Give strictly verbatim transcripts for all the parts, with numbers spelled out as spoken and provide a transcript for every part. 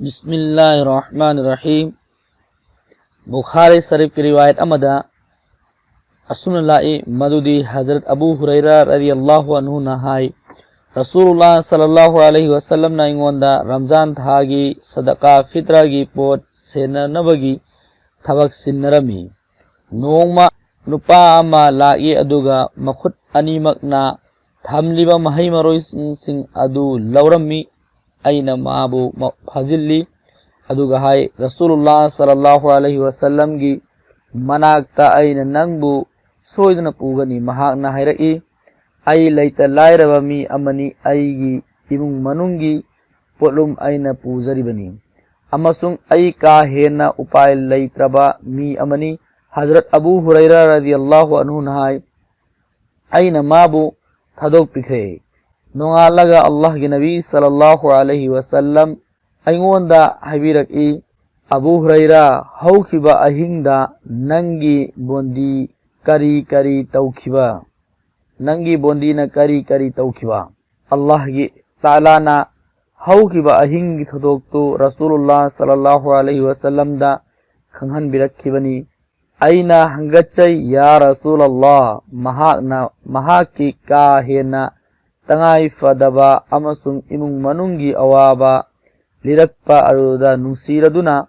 ꯕꯤꯁꯃꯤꯜꯂꯥꯍꯤꯔ ꯔꯍꯃꯥꯅꯤꯔ ꯔꯍꯤꯝ꯫ ꯕꯨꯈꯥꯔꯤ ꯁꯔꯤꯐꯀꯤ ꯔꯤꯋꯥꯌꯠ ꯑꯃꯗ ꯑꯁꯨꯝꯅ ꯂꯥꯛꯏ, ꯃꯗꯨꯗꯤ ꯍꯖꯔꯠ ꯑꯕꯨ ꯍꯨꯔꯩꯔꯥ ꯔꯗꯤꯌꯜꯂꯥꯍꯨ ꯑꯟꯍꯨꯅ ꯍꯥꯏ, ꯔꯁꯨꯂꯨꯜꯂꯥꯍ ꯁꯜꯂꯜꯂꯥꯍꯨ ꯑꯂꯩꯍꯤ ꯋꯁꯜꯂꯝꯅ ꯑꯩꯉꯣꯟꯗ ꯔꯝꯖꯥꯟ ꯊꯥꯒꯤ ꯁꯗꯀꯥ ꯐꯤꯇ꯭ꯔꯒꯤ ꯄꯣꯠ ꯁꯦꯟꯅꯅꯕꯒꯤ ꯊꯕꯛ ꯁꯤꯟꯅꯔꯝꯃꯤ꯫ ꯅꯣꯡꯃ ꯅꯨꯄꯥ ꯑꯃ ꯂꯥꯛꯏ, ꯑꯗꯨꯒ ꯃꯈꯨꯠ ꯑꯅꯤꯃꯛꯅ ꯊꯝꯂꯤꯕ ꯃꯍꯩ ꯃꯔꯣꯡꯁꯤꯡ ꯑꯗꯨ ꯂꯧꯔꯝꯃꯤ꯫ ꯑꯩꯅ ꯃꯥꯕꯨ ꯃ-, ꯐꯥꯖꯤꯜꯂꯤ, ꯑꯗꯨꯒ ꯍꯥꯏ, ꯔꯁꯨꯂꯨꯜꯂꯥꯍ ꯁꯜꯂꯜꯂꯥꯍꯨ ꯑꯂꯩꯍꯤ ꯋꯁꯜꯂꯝꯒꯤ ꯃꯅꯥꯛꯇ ꯑꯩꯅ ꯅꯪꯕꯨ ꯁꯣꯏꯗꯅ ꯄꯨꯒꯅꯤ꯫ ꯃꯍꯥꯛꯅ ꯍꯥꯏꯔꯛꯏ, ꯑꯩ ꯂꯩꯇ ꯂꯥꯏꯔꯕ ꯃꯤ ꯑꯃꯅꯤ, ꯑꯩꯒꯤ ꯏꯃꯨꯡ ꯃꯅꯨꯡꯒꯤ ꯄꯣꯠꯂꯨꯝ ꯑꯩꯅ ꯄꯨꯖꯔꯤꯕꯅꯤ, ꯑꯃꯁꯨꯡ ꯑꯩ ꯀꯥ ꯍꯦꯟꯅ ꯎꯄꯥꯏ ꯂꯩꯇ꯭ꯔꯕ ꯃꯤ ꯑꯃꯅꯤ꯫ ꯍꯖꯔꯠ ꯑꯕꯨ ꯍꯨꯔꯩꯔꯥ ꯔꯗꯤꯌꯜꯂꯥꯍꯨ ꯑꯟꯍꯨꯅ ꯍꯥꯏ, ꯑꯩꯅ ꯃꯥꯕꯨ ꯊꯥꯗꯣꯛꯄꯤꯈ꯭ꯔꯦ꯫ ꯅꯣꯡꯉꯥꯜꯂꯒ ꯑꯜꯂꯥꯍꯒꯤ ꯅꯕꯤ ꯁꯜꯂꯜꯂꯥꯍꯨ ꯑꯂꯩꯍꯤ ꯋꯁꯜꯂꯝ ꯑꯩꯉꯣꯟꯗ ꯍꯥꯏꯕꯤꯔꯛꯏ, "ꯑꯕꯨ ꯍꯨꯔꯩꯔꯥ, ꯍꯧꯈꯤꯕ ꯑꯍꯤꯡꯗ ꯅꯪꯒꯤ ꯕꯣꯟꯗꯤ ꯀꯔꯤ ꯀꯔꯤ ꯇꯧꯈꯤꯕ? ꯅꯪꯒꯤ ꯕꯣꯟꯗꯤꯅ ꯀꯔꯤ ꯀꯔꯤ ꯇꯧꯈꯤꯕ?" ꯑꯜꯂꯥꯍꯒꯤ ꯇꯥꯂꯥꯅ ꯍꯧꯈꯤꯕ ꯑꯍꯤꯡꯒꯤ ꯊꯧꯗꯣꯛꯇꯨ ꯔꯁꯨꯂꯨꯜꯂꯥꯍ ꯁꯜꯂꯜꯂꯥꯍꯨ ꯑꯂꯩꯍꯤ ꯋꯁꯜꯂꯝꯗ ꯈꯪꯍꯟꯕꯤꯔꯛꯈꯤꯕꯅꯤ꯫ ꯑꯩꯅ ꯍꯪꯒꯠꯆꯩ, "ꯌꯥ ꯔꯁꯨꯂꯜꯂꯥꯍ, ꯃꯍꯥꯛꯅ ꯃꯍꯥꯛꯀꯤ ꯀꯥ ꯍꯦꯟꯅ ꯇꯉꯥꯏ ꯐꯗꯕ ꯑꯃꯁꯨꯡ ꯏꯃꯨꯡ ꯃꯅꯨꯡꯒꯤ ꯑꯋꯥꯕ ꯂꯤꯔꯛꯄ ꯑꯗꯨꯗ ꯅꯨꯡꯁꯤꯔꯗꯨꯅ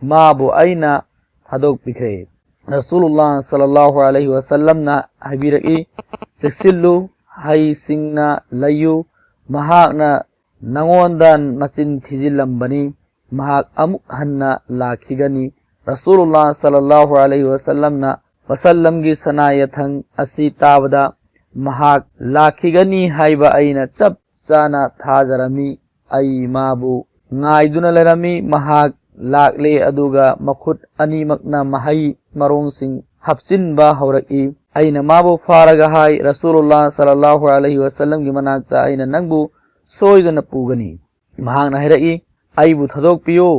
ꯃꯥꯕꯨ ꯑꯩꯅ ꯊꯥꯗꯣꯛꯄꯤꯈ꯭ꯔꯦ"꯫ ꯔꯁꯨꯂꯨꯜꯂꯥꯍ ꯁꯜꯂꯜꯂꯥꯍꯨ ꯑꯂꯩꯍꯤ ꯋꯁꯜꯂꯝꯅ ꯍꯥꯏꯕꯤꯔꯛꯏ, "ꯆꯦꯛꯁꯤꯜꯂꯨ, ꯍꯩꯁꯤꯡꯅ ꯂꯩꯌꯨ, ꯃꯍꯥꯛꯅ ꯅꯉꯣꯟꯗ ꯃꯆꯤꯟ ꯊꯤꯖꯤꯜꯂꯝꯕꯅꯤ, ꯃꯍꯥꯛ ꯑꯃꯨꯛ ꯍꯟꯅ ꯂꯥꯛꯈꯤꯒꯅꯤ"꯫ ꯔꯁꯨꯂꯨꯜꯂꯥꯍ ꯁꯜꯂꯜꯂꯥꯍꯨ ꯑꯂꯩꯍꯤ ꯋꯁꯜꯂꯝꯅ, ꯋꯁꯜꯂꯝꯒꯤ ꯁꯅꯥ ꯌꯥꯊꯪ ꯑꯁꯤ ꯇꯥꯕꯗ, "ꯃꯍꯥꯛ ꯂꯥꯛꯈꯤꯒꯅꯤ ꯍꯥꯏꯕ ꯑꯩꯅ ꯆꯞ ꯆꯥꯅ ꯊꯥꯖꯔꯝꯃꯤ"꯫ ꯑꯩ ꯃꯥꯕꯨ ꯉꯥꯏꯗꯨꯅ ꯂꯩꯔꯝꯃꯤ꯫ ꯃꯍꯥꯛ ꯂꯥꯛꯂꯦ, ꯑꯗꯨꯒ ꯃꯈꯨꯠ ꯑꯅꯤꯃꯛꯅ ꯃꯍꯩ ꯃꯔꯣꯡꯁꯤꯡ ꯍꯥꯞꯆꯤꯟꯕ ꯍꯧꯔꯛꯏ꯫ ꯑꯩꯅ ꯃꯥꯕꯨ ꯐꯥꯔꯒ ꯍꯥꯏ, "ꯔꯁꯨꯂꯨꯜꯂꯥꯍ ꯁꯜꯂꯜꯂꯥꯍꯨ ꯑꯂꯩꯍꯤ ꯋꯁꯜꯂꯝꯒꯤ ꯃꯅꯥꯛꯇ ꯑꯩꯅ ꯅꯪꯕꯨ ꯁꯣꯏꯗꯅ ꯄꯨꯒꯅꯤ"꯫ ꯃꯍꯥꯛꯅ ꯍꯥꯏꯔꯛꯏ, "ꯑꯩꯕꯨ ꯊꯥꯗꯣꯛꯄꯤꯌꯨ,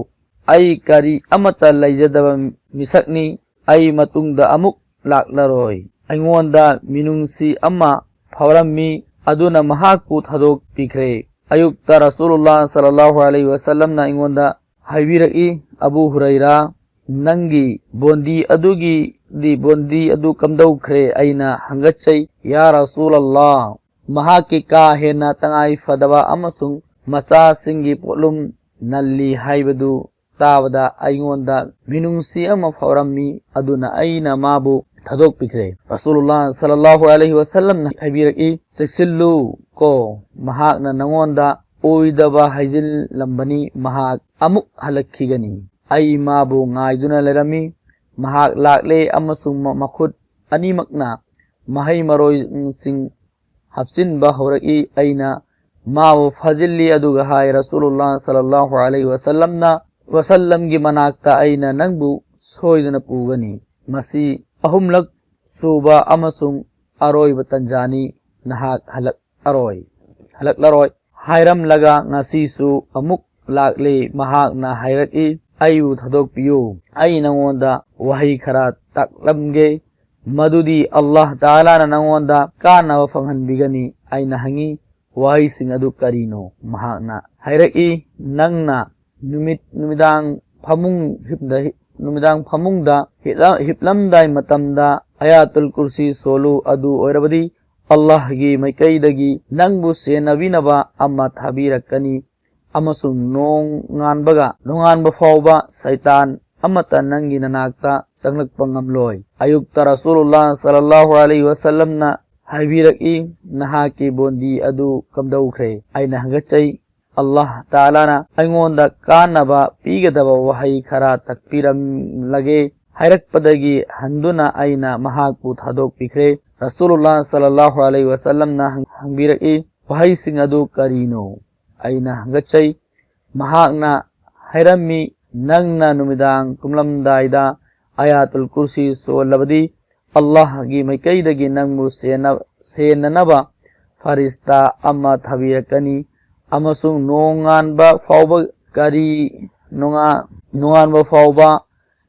ꯑꯩ ꯀꯔꯤ ꯑꯃꯠꯇ ꯂꯩꯖꯗꯕ ꯃꯤꯁꯛꯅꯤ, ꯑꯩ ꯃꯇꯨꯡꯗ ꯑꯃꯨꯛ ꯂꯥꯛꯂꯔꯣꯏ"꯫ ꯑꯩꯉꯣꯟꯗ ꯃꯤꯅꯨꯡꯁꯤ ꯑꯃ ꯐꯥꯎꯔꯝꯃꯤ, ꯑꯗꯨꯅ ꯃꯍꯥꯛꯄꯨ ꯊꯥꯗꯣꯛꯄꯤꯈ꯭ꯔꯦ꯫ ꯑꯌꯨꯛꯇ ꯔꯁꯨꯂꯨꯜꯂꯥꯍ ꯁꯜꯂꯜꯂꯥꯍꯨ ꯑꯂꯩꯍꯤ ꯋꯥꯁꯜꯂꯝꯅ ꯑꯩꯉꯣꯟꯗ ꯍꯥꯏꯕꯤꯔꯛꯏ, "ꯑꯕꯨ ꯍꯨꯔꯩꯔꯥ, ꯅꯪꯒꯤ ꯕꯣꯟꯗꯤ ꯑꯗꯨꯒꯤꯗꯤ ꯕꯣꯟꯗꯤ ꯑꯗꯨ ꯀꯝꯗꯧꯈ꯭ꯔꯦ?" ꯑꯩꯅ ꯍꯪꯒꯠꯆꯩ, "ꯌꯥ ꯔꯁꯨꯂꯜꯂꯥꯍ, ꯃꯍꯥꯛꯀꯤ ꯀꯥ ꯍꯦꯟꯅ ꯇꯉꯥꯏ ꯐꯗꯕ ꯑꯃꯁꯨꯡ ꯃꯆꯥꯁꯤꯡꯒꯤ ꯄꯣꯠꯂꯨꯝ ꯅꯜꯂꯤ ꯍꯥꯏꯕꯗꯨ ꯇꯥꯕꯗ ꯑꯩꯉꯣꯟꯗ ꯃꯤꯅꯨꯡꯁꯤ ꯑꯃ ꯐꯥꯎꯔꯝꯃꯤ, ꯑꯗꯨꯅ ꯑꯩꯅ ꯃꯥꯕꯨ ꯊꯥꯗꯣꯛꯄꯤꯈ꯭ꯔꯦ꯫" ꯔꯁꯨꯂꯨꯜꯂꯥꯍ ꯁꯜꯂꯜꯂꯥꯍꯨ ꯑꯂꯩꯍꯤ ꯋꯥꯁꯜꯂꯝꯅ ꯍꯥꯏꯕꯤꯔꯛꯏ, "ꯆꯦꯛꯁꯤꯜꯂꯨ ꯀꯣ, ꯃꯍꯥꯛꯅ ꯅꯉꯣꯟꯗ ꯑꯣꯏꯗꯕ ꯍꯥꯏꯖꯤꯜꯂꯝꯕꯅꯤ, ꯃꯍꯥꯛ ꯑꯃꯨꯛ ꯍꯜꯂꯛꯈꯤꯒꯅꯤ꯫" ꯑꯩ ꯃꯥꯕꯨ ꯉꯥꯏꯗꯨꯅ ꯂꯩꯔꯝꯃꯤ꯫ ꯃꯍꯥꯛ ꯂꯥꯛꯂꯦ ꯑꯃꯁꯨꯡ ꯃ-, ꯃꯈꯨꯠ ꯑꯅꯤꯃꯛꯅ ꯃꯍꯩ ꯃꯔꯣꯡꯁꯤꯡ ꯍꯥꯞꯆꯤꯟꯕ ꯍꯧꯔꯛꯏ꯫ ꯑꯩꯅ ꯃꯥꯕꯨ ꯐꯥꯖꯤꯜꯂꯤ, ꯑꯗꯨꯒ ꯍꯥꯏ, "ꯔꯁꯨꯂꯨꯜꯂꯥꯍ ꯁꯜꯂꯜꯂꯥꯍꯨ ꯑꯂꯩꯍꯤ ꯋꯥꯁꯜꯂꯝꯅ, ꯋꯥꯁꯜꯂꯝꯒꯤ ꯃꯅꯥꯛꯇ ꯑꯩꯅ ꯅꯪꯕꯨ ꯁꯣꯏꯗꯅ ꯄꯨꯒꯅꯤ꯫ ꯃꯁꯤ ꯑꯍꯨꯝꯂꯛ ꯁꯨꯕ ꯑꯃꯁꯨꯡ ꯑꯔꯣꯏꯕ ꯇꯟꯖꯥꯅꯤ, ꯅꯍꯥꯛ ꯍꯜꯂꯛ-, ꯑꯔꯣꯏ, ꯍꯜꯂꯛꯂꯔꯣꯏ ꯍꯥꯏꯔꯝꯂꯒ ꯉꯁꯤꯁꯨ ꯑꯃꯨꯛ ꯂꯥꯛꯂꯤ꯫ ꯃꯍꯥꯛꯅ ꯍꯥꯏꯔꯛꯏ, 'ꯑꯩꯕꯨ ꯊꯥꯗꯣꯛꯄꯤꯌꯨ꯫ ꯑꯩ ꯅꯉꯣꯟꯗ ꯋꯥꯍꯩ ꯈꯔ ꯇꯥꯛꯂꯝꯒꯦ, ꯃꯗꯨꯗꯤ ꯑꯜꯂꯥꯍ ꯇꯥꯂꯥꯅ ꯅꯉꯣꯟꯗ ꯀꯥꯟꯅꯕ ꯐꯪꯍꯟꯕꯤꯒꯅꯤ.' ꯑꯩꯅ ꯍꯪꯉꯤ, "ꯋꯥꯍꯩꯁꯤꯡ ꯑꯗꯨ ꯀꯔꯤꯅꯣ?" ꯃꯍꯥꯛꯅ ꯍꯥꯏꯔꯛꯏ, "ꯅꯪꯅ ꯅꯨꯃꯤꯠ, ꯅꯨꯃꯤꯗꯥꯡ ꯐꯃꯨꯡ ꯍꯤꯞꯗ-, ꯅꯨꯃꯤꯗꯥꯡ ꯐꯃꯨꯡꯗ ꯍꯤꯞꯂ-, ꯍꯤꯞꯂꯝꯗꯥꯏ ꯃꯇꯝꯗ ꯑꯌꯥꯇꯨꯜ ꯀꯨꯔꯁꯤ ꯁꯣꯜꯂꯨ, ꯑꯗꯨ ꯑꯣꯏꯔꯕꯗꯤ ꯑꯜꯂꯥꯍꯒꯤ ꯃꯥꯏꯀꯩꯗꯒꯤ ꯅꯪꯕꯨ ꯁꯦꯟꯅꯕꯤꯅꯕ ꯑꯃ ꯊꯥꯕꯤꯔꯛꯀꯅꯤ, ꯑꯃꯁꯨꯡ ꯅꯣꯡꯉꯥꯟꯕꯒ ꯅꯣꯡꯉꯥꯟꯕ ꯐꯥꯎꯕ ꯁꯩꯇꯥꯟ ꯑꯃꯠꯇ ꯅꯪꯒꯤ ꯅꯅꯥꯛꯇ ꯆꯪꯂꯛꯄ ꯉꯝꯂꯣꯏ꯫" ꯑꯌꯨꯛꯇ ꯔꯁꯨꯂꯨꯜꯂꯥꯍ ꯁꯜꯂꯜꯂꯥꯍꯨ ꯑꯂꯩꯍꯤ ꯋꯥꯁꯜꯂꯝꯅ ꯍꯥꯏꯕꯤꯔꯛꯏ, "ꯅꯍꯥꯛꯀꯤ ꯕꯣꯟꯗꯤ ꯑꯗꯨ ꯀꯝꯗꯧꯈ꯭ꯔꯦ?" ꯑꯩꯅ ꯍꯪꯒꯠꯆꯩ, "ꯑꯜꯂꯥꯍ ꯇꯥꯂꯥꯅ ꯑꯩꯉꯣꯟꯗ ꯀꯥꯟꯅꯕ ꯄꯤꯒꯗꯕ ꯋꯥꯍꯩ ꯈꯔ ꯇꯥꯛꯄꯤꯔꯝꯂꯒꯦ" ꯍꯥꯏꯔꯛꯄꯗꯒꯤ ꯍꯟꯗꯨꯅ ꯑꯩꯅ ꯃꯍꯥꯛꯄꯨ ꯊꯥꯗꯣꯛꯄꯤꯈ꯭ꯔꯦ꯫ ꯔꯁꯨꯂꯨꯜꯂꯥꯍ ꯁꯜꯂꯜꯂꯥꯍꯨ ꯑꯂꯩꯍꯤ ꯋꯥꯁꯜꯂꯝꯅ ꯍꯪ-, ꯍꯪꯕꯤꯔꯛꯏ, "ꯋꯥꯍꯩꯁꯤꯡ ꯑꯗꯨ ꯀꯔꯤꯅꯣ?" ꯑꯩꯅ ꯍꯪꯒꯠꯆꯩ꯫ ꯃꯍꯥꯛꯅ ꯍꯥꯏꯔꯝꯃꯤ, "ꯅꯪꯅ ꯅꯨꯃꯤꯗꯥꯡ ꯇꯨꯝꯂꯝꯗꯥꯏꯗ ꯑꯌꯥꯇꯨꯜ ꯀꯨꯔꯁꯤ ꯁꯣꯜꯂꯕꯗꯤ, ꯑꯜꯂꯥꯍꯒꯤ ꯃꯥꯏꯀꯩꯗꯒꯤ ꯅꯪꯕꯨ ꯁꯦꯟꯅ-, ꯁꯦꯟꯅꯅꯕ ꯐꯔꯤꯁꯇꯥ ꯑꯃ ꯊꯥꯕꯤꯔꯛꯀꯅꯤ, ꯑꯃꯁꯨꯡ ꯅꯣꯡꯉꯥꯟꯕ ꯐꯥꯎꯕ ꯀꯔꯤ, ꯅꯣꯡꯉꯥ-, ꯅꯣꯡꯉꯥꯟꯕ ꯐꯥꯎꯕ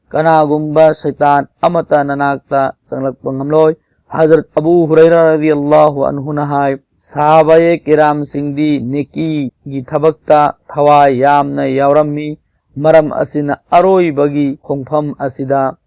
ꯀꯅꯥꯒꯨꯝꯕ ꯁꯩꯇꯥꯟ ꯑꯃꯠꯇ ꯅꯅꯥꯛꯇ ꯆꯪꯂꯛꯄ ꯉꯝꯂꯣꯏ꯫" ꯍꯖꯔꯠ ꯑꯕꯨ ꯍꯨꯔꯩꯔꯥ ꯔꯗꯤꯌꯜꯂꯥꯍꯨ ꯑꯟꯍꯨꯅ ꯍꯥꯏ, ꯁꯍꯥꯕꯥꯌꯦ ꯀꯤꯔꯥꯝꯁꯤꯡꯗꯤ ꯅꯦꯀꯤꯒꯤ ꯊꯕꯛꯇ ꯊꯋꯥꯏ ꯌꯥꯝꯅ ꯌꯥꯎꯔꯝꯃꯤ꯫ ꯃꯔꯝ ꯑꯁꯤꯅ ꯑꯔꯣꯏꯕꯒꯤ ꯈꯣꯡꯐꯝ ꯑꯁꯤꯗ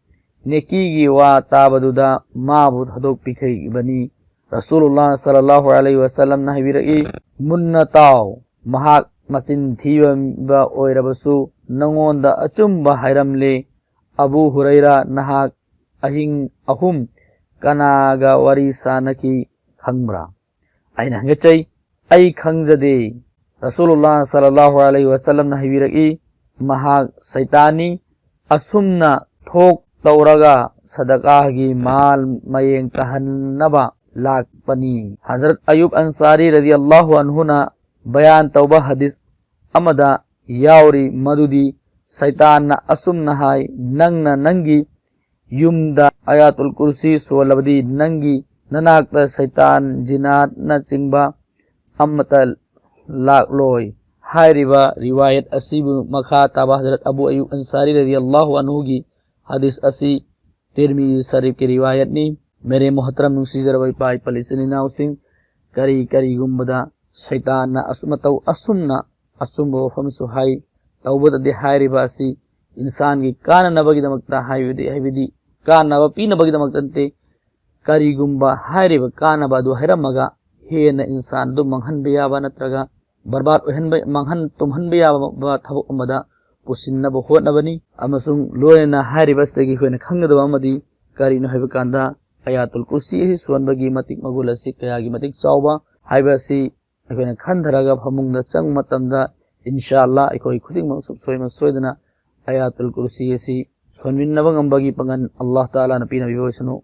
ꯅꯦꯀꯤꯒꯤ ꯋꯥ ꯇꯥꯕꯗꯨꯗ ꯃꯥꯕꯨ ꯊꯥꯗꯣꯛꯄꯤꯈꯤꯕꯅꯤ꯫ ꯔꯁꯨꯂꯨꯜꯂꯥꯍ ꯁꯜꯂꯜꯂꯥꯍꯨ ꯑꯂꯩꯍꯤ ꯋꯁꯜꯂꯝꯅ ꯍꯥꯏꯕꯤꯔꯛꯏ, "ꯃꯨꯟꯅ ꯇꯥꯎ, ꯃꯍꯥꯛ ꯃꯆꯤꯟ ꯊꯤꯕ ꯑꯣꯏꯔꯕꯁꯨ ꯅꯉꯣꯟꯗ ꯑꯆꯨꯝꯕ ꯍꯥꯏꯔꯝꯂꯦ꯫ ꯑꯕꯨ ꯍꯨꯔꯩꯔꯥ, ꯅꯍꯥꯛ ꯑꯍꯤꯡ ꯑꯍꯨꯝ ꯀꯅꯥꯒ ꯋꯥꯔꯤ ꯁꯥꯅꯈꯤ ꯈꯪꯕ꯭ꯔꯥ?" ꯑꯩꯅ ꯍꯪꯒꯠꯆꯩ, "ꯑꯩ ꯈꯪꯖꯗꯦ꯫" ꯔꯁꯨꯂꯨꯜꯂꯥꯍ ꯁꯜꯂꯜꯂꯥꯍꯨ ꯑꯂꯩꯍꯤ ꯋꯁꯜꯂꯝꯅ ꯍꯥꯏꯕꯤꯔꯛꯏ, "ꯃꯍꯥꯛ ꯁꯩꯇꯥꯟꯅꯤ꯫ ꯑꯁꯨꯝꯅ ꯊꯣꯛ ꯇꯧꯔꯒ ꯁꯗꯀꯥꯒꯤ ꯃꯥꯜ ꯃꯌꯦꯡ ꯇꯥꯍꯟꯅꯕ ꯂꯥꯛꯄꯅꯤ꯫" ꯍꯖꯔꯠ ꯑꯌꯨꯕ ꯑꯟꯁꯥꯔꯤ ꯔꯗꯤꯌꯜꯂꯥꯍꯨ ꯑꯟꯍꯨꯅ ꯕꯌꯥꯟ ꯇꯧꯕ ꯍꯗꯤꯁ ꯑꯃꯗ ꯌꯥꯎꯔꯤ ꯃꯗꯨꯗꯤ ꯁꯩꯇꯥꯟꯅ ꯑꯁꯨꯝꯅ ꯍꯥꯏ, "ꯅꯪꯅ ꯅꯪꯒꯤ ꯌꯨꯝꯗ ꯑꯌꯥꯇꯨꯜ ꯀꯨꯔꯁꯤ ꯁꯣꯜꯂꯕꯗꯤ ꯅꯪꯒꯤ ꯅꯅꯥꯛꯇ ꯁꯩꯇꯥꯟ, ꯖꯤꯟꯅꯥꯠꯅꯆꯤꯡꯕ ꯑꯃꯠꯇ ꯂꯥꯛꯂꯣꯏ꯫" ꯍꯥꯏꯔꯤꯕ ꯔꯤꯋꯥꯌꯠ ꯑꯁꯤꯕꯨ ꯃꯈꯥ ꯇꯥꯕ ꯍꯖꯔꯠ ꯑꯕꯨ ꯑꯌꯨꯕ ꯑꯟꯁꯥꯔꯤ ꯔꯗꯤꯌꯜꯂꯥꯍꯨ ꯑꯟꯍꯨꯒꯤ ꯍꯗꯤꯁ ꯑꯁꯤ ꯇꯤꯔꯃꯤꯖꯤ ꯁꯔꯤꯐꯀꯤ ꯔꯤꯋꯥꯌꯠꯅꯤ꯫ ꯃꯦꯔꯦ ꯃꯣꯍꯇꯔꯝ ꯅꯨꯡꯁꯤꯖꯔꯕ ꯏꯄꯥ ꯏꯄꯥ ꯏꯆꯤꯟ ꯏꯅꯥꯎꯁꯤꯡ, ꯀꯔꯤ ꯀꯔꯤꯒꯨꯝꯕꯗ ꯁꯩꯇꯥꯟꯅ ꯑꯁꯨꯝ ꯃꯇꯧ ꯑꯁꯨꯝꯅ ꯑꯆꯨꯝꯕ ꯋꯥꯐꯝꯁꯨ ꯍꯥꯏ, ꯇꯧꯕꯇꯗꯤ ꯍꯥꯏꯔꯤꯕ ꯑꯁꯤ ꯏꯟꯁꯥꯟꯒꯤ ꯀꯥꯟꯅꯅꯕꯒꯤꯗꯃꯛꯇ ꯍꯥꯏꯕꯗꯤ, ꯍꯥꯏꯕꯗꯤ ꯀꯥꯟꯅꯕ ꯄꯤꯅꯕꯒꯤꯗꯃꯛꯇ ꯅꯠꯇꯦ꯫ ꯀꯔꯤꯒꯨꯝꯕ ꯍꯥꯏꯔꯤꯕ ꯀꯥꯟꯅꯕ ꯑꯗꯨ ꯍꯥꯏꯔꯝꯃꯒ ꯍꯦꯟꯅ ꯏꯟꯁꯥꯟ ꯑꯗꯨ ꯃꯥꯡꯍꯟꯕ ꯌꯥꯕ ꯅꯠꯇ꯭ꯔꯒ ꯕꯔꯕꯥꯗ ꯑꯣꯏꯍꯟꯕ, ꯃꯥꯡꯍꯟ ꯇꯨꯝꯍꯟꯕ ꯌꯥꯕ ꯊꯕꯛ ꯑꯃꯗ ꯄꯨꯁꯤꯟꯅꯕ ꯍꯣꯠꯅꯕꯅꯤ꯫ ꯑꯃꯁꯨꯡ ꯂꯣꯏꯅꯅ ꯍꯥꯏꯔꯤꯕ ꯑꯁꯤꯗꯒꯤ ꯑꯩꯈꯣꯏꯅ ꯈꯪꯒꯗꯕ ꯑꯃꯗꯤ ꯀꯔꯤꯅꯣ ꯍꯥꯏꯕ ꯀꯥꯟꯗ, ꯑꯌꯥꯇꯨꯜ ꯀꯨꯔꯁꯤ ꯑꯁꯤ ꯁꯣꯟꯕꯒꯤ ꯃꯇꯤꯛ ꯃꯒꯨꯟ ꯑꯁꯤ ꯀꯌꯥꯒꯤ ꯃꯇꯤꯛ ꯆꯥꯎꯕ ꯍꯥꯏꯕ ꯑꯁꯤ ꯑꯩꯈꯣꯏꯅ ꯈꯟꯊꯔꯒ ꯐꯃꯨꯡꯗ ꯆꯪꯕ ꯃꯇꯝꯗ, ꯏꯟꯁꯥ ꯑꯜꯂꯥ, ꯑꯩꯈꯣꯏ ꯈꯨꯗꯤꯡꯃꯛ ꯁꯨꯡꯁꯣꯏ ꯁꯣꯏꯗꯅ ꯑꯌꯥꯇꯨꯜ ꯀꯨꯔꯁꯤ ꯑꯁꯤ ꯁꯣꯟꯃꯤꯟꯅꯕ ꯉꯝꯕꯒꯤ ꯄꯥꯡꯒꯜ ꯑꯜꯂꯥꯍ ꯇꯥꯂꯥꯅ ꯄꯤꯅꯕꯤꯕ ꯑꯣꯏꯁꯅꯨ꯫